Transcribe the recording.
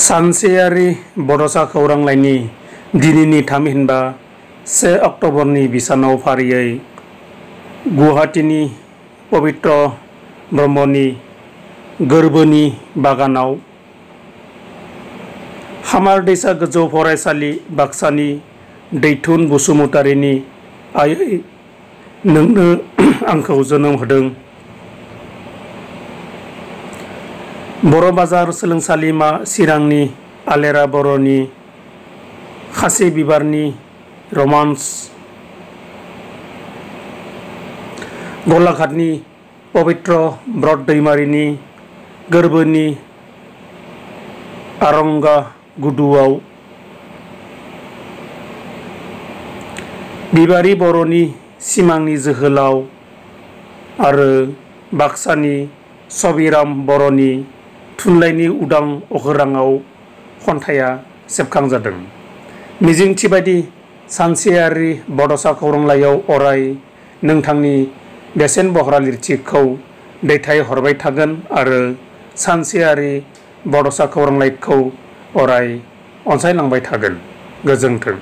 सानसेयारि बड'सा खौरांलाइनि दिनैनि थामहिनबा 1 अक्ट'बरनि बिसानाव फारियै गुवाहाटीनि पबित्र ब्रह्मनि गोरबोनि बागानाव हामार दैसा गोजौ फरायसालि बाक्सानि दैथुन बसुमतारीनि आयै नोंनो आंखौ जोनोम होदों। बर' बाजार सोलोंसालिमा चिरांनि आलेरा बर'नि खासि बिबारनि रमान्स, गलाघाटनि पबित्र ब्रत दैमारिनि गोरबोनि आरंगा गुदुआव, बिबारि बर'नि सिमांनि जोहोलाव आरो बाक्सानि सबिराम बर'नि थुनलाइनि उदां अखोराङाव खन्थाइया सेबखांजादों। मिजिंथिबायदि सानसेयारि बड'सा खौरांलाइयाव अराय नोंथांनि बेसेन बह्रा लिरथिखौ दैथायहरबाय थागोन आरो सानसेयारि बड'सा खौरांलाइखौ अराय अनसायलांबाय थागोन। गोजोन्थों।